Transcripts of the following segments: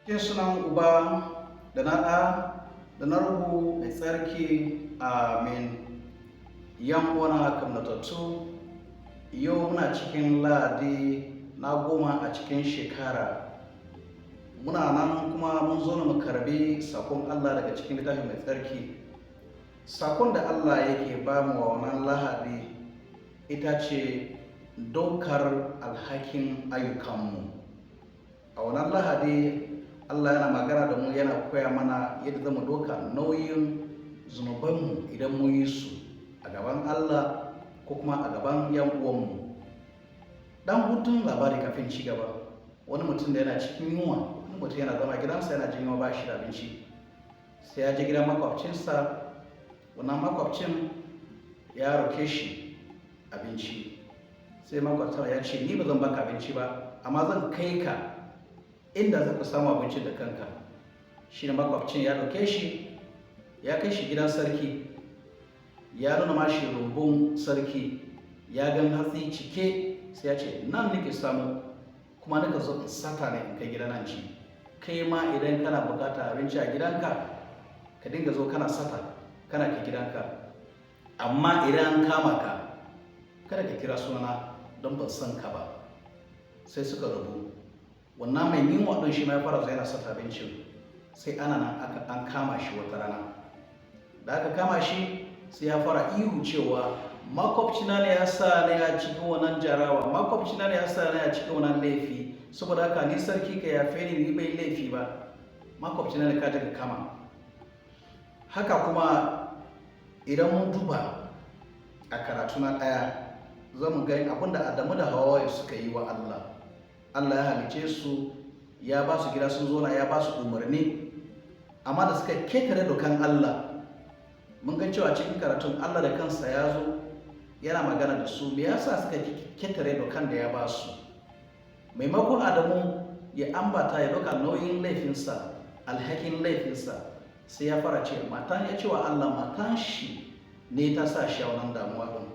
Cikin sunan Uba da na Ɗa da na Ruhu Mai Tsarki, amin. 'Yan uwana ƙaunatattu, yau muna cikin Lahadi na 10 a cikin shekara. Muna nan kuma mun zo mu karbi sakon Allah daga cikin littafi mai tsarki. Sakon da Allah yake ba mu wa wannan Lahadi ita ce daukar alhakin ayyukanmu. A wannan Lahadi, Allah yana magana da mu, yana koya mana yadda zamu doka nauyin zunubanmu idan mun yi su a gaban Allah ko kuma a gaban 'yan uwanmu. Dan hutun labari kafin ci gaba. Wani mutum da yana cikin yunwa, wani mutum yana zama gidansa, yana jin yunwa, ba shi da abinci. Sai ya je gidan makwabcinsa, wannan makwabcin ya roke shi abinci. Sai makwabcin ya ce, "Ni ba zan baka abinci ba, amma zan kai ka inda za ka samu abinci da kanka." Shi ne makwabcin ya ɗauke shi, ya kai shi gidan sarki, ya nuna mashi rumbun sarki, ya gan hatsi cike, sai ya ce, "Nan nake samu kuma nika zo in sata ne in kai gida nan ci. Kai ma idan kana bukata abinci a gidanka, ka dinga zo kana sata kana kai gidanka. Amma idan an kama ka, kada ka kira sunana don ban san ka ba." Sai suka rabu. Wannan mai yunwa ɗin shi ma ya fara zuwa yana sata abincin. Sai ana nan an kama shi wata rana. Da aka kama shi, sai ya fara ihu cewa, "Makwabcina ne ya sa ni a cikin wannan jarabawa, makwabcina ne ya sa ni a cikin wannan laifi. Saboda haka ni sarki ka yafe ni, ni bai laifi ba. Makwabcina ne ka je ka kama." Haka kuma idan mun duba a karatu na ɗaya, za mu ga abin da Adamu da Hawwa suka yi wa Allah. Allah ya halicce su, ya ba su gida sun zauna, ya ba su umarni, amma da suka ketare dokan Allah, mun ga cewa cikin karatun Allah da kansa ya zo yana magana da su, me yasa suka ketare dokan da ya ba su. Maimakon Adamu ya ambata, ya doka nauyin laifinsa, alhakin laifinsa, sai ya fara ce matan, ya ce wa Allah matan shi ne ta sa shi a wannan damuwa din.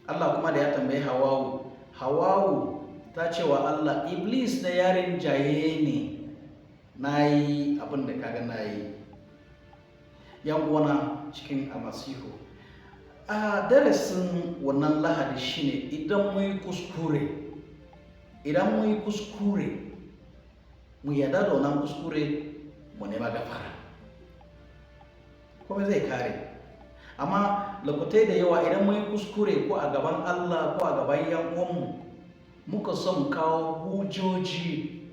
Allah kuma da ya tambayi Hawawu, Hawawu ta ce wa Allah, "Iblis ne ya rinjaye ni na yi abin da kaga na yi." 'Yan uwana cikin Almasihu, a darasin wannan Lahadi shine idan mun yi kuskure, idan mun yi kuskure, mu yarda da wannan kuskure, mu nema gafara, kuma zai kare. Amma lokutai da yawa idan mun yi kuskure, ko a gaban Allah ko a gaban 'yan uwanmu, muka son kawo hujjoji.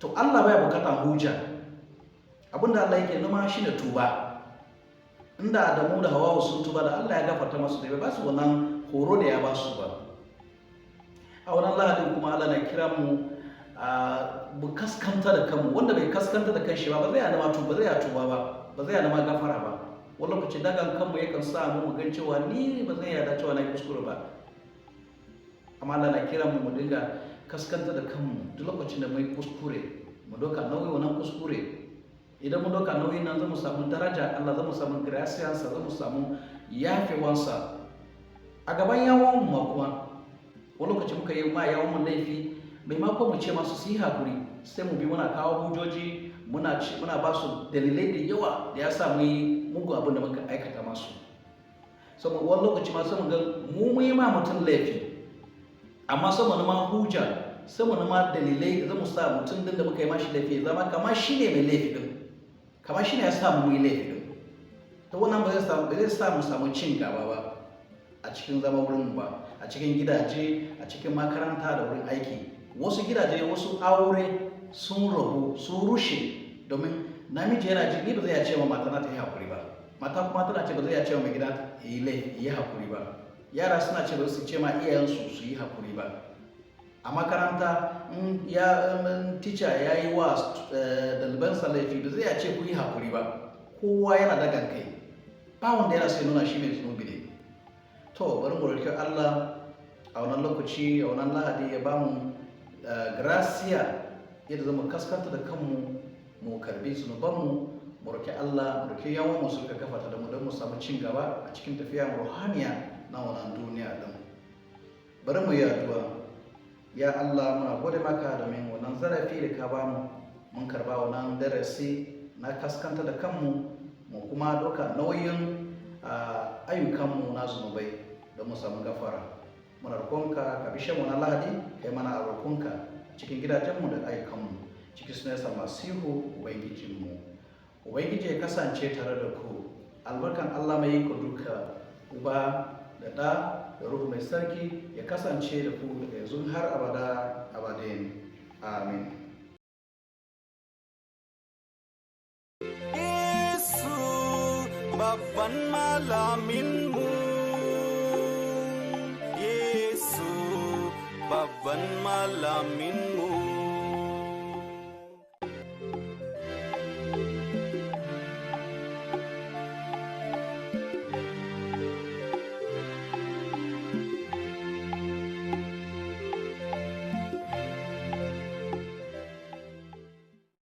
To, Allah baya bukatan hujja. Abinda Allah yake nema shine tuba. Inda Adamu da Hawawu sun tuba, da Allah ya gafarta masu, da ba su wannan horo da ya ba su ba. A wannan Lahadin kuma Allah na kira mu mu kaskanta da kanmu. Wanda bai kaskanta da kanshi ba, ba zai nema tuba, ba zai tuba ba, ba zai nema gafara ba. Wani lokaci dagan kanmu yakan sa mu mu gan cewa ni ba zan yarda cewa na yi kuskure ba. Amma Allah na kira mu mu dinga kaskanta da kanmu duk lokacin da mun yi kuskure, mu doka nauyi wannan kuskure. Idan mu doka nauyin nan, zamu samu daraja Allah, zamu samu graciyansa, zamu samu yafewansa a gaban yawan mu. Kuma wani lokaci muka yi ma yawan mu laifi, maimakon mu ce masu su yi hakuri, sai mu bi muna kawo hujjoji, muna ba su dalilai da yawa da ya sa mu yi mugun abin da muka aikata masu. Saboda wani lokaci ma sai mu ga mu mun yi ma mutum laifi, amma sai mu nema hujja, sai mu nema dalilai da zamu sa mutum din da muka yi mashi laifi ya zama kamar shi ne mai laifi din, kamar shi ne ya sa mu yi laifi din. To, wannan ba zai sa mu samu cin gaba ba a cikin zama wurin ba, a cikin gidaje, a cikin makaranta da wurin aiki. Wasu gidaje, wasu aure sun rabu, sun rushe domin namiji yana ji, "Ni ba zai ce wa mata na ta yi hakuri ba." Mata kuma tana ce ba zai ce wa mai gida yi laifi yi hakuri ba. Yara suna ce ba su ce ma iyayensu su yi hakuri ba. A makaranta, in ya teacher ya yi wa ɗalibansa laifi, ba zai ce ku yi hakuri ba. Kowa yana dagan kai, ba wanda yana sai nuna shi mai zunubi ne. To, bari mu roki Allah a wannan lokaci, a wannan Lahadi, ya bamu gracia yadda zamu kaskanta da kanmu, mu karbi zunubanmu, mu roki Allah, mu roki yawan mu suka gafarta da mu, don mu samu cin gaba a cikin tafiya ruhaniya na wannan duniya din. Bari mu yi addu'a. Ya Allah, muna gode maka domin wannan zarafi da ka bamu. Mun karba wannan darasi na kaskanta da kanmu, mu kuma doka nauyin ayyukanmu na zunubai don mu samu gafara. Muna roƙonka ka bishe mu na Lahadi, kai mana albarkunka a cikin gidajenmu da ayyukanmu, cikin sunan Masihu Ubangijinmu. Ubangiji ya kasance tare da ku. Albarkan Allah mai iko duka, Uba da Ɗa da Ruhu Mai Sarki, ya kasance da ku daga yanzu har abada abadin. Amin. Yesu babban malaminmu, Yesu babban malaminmu.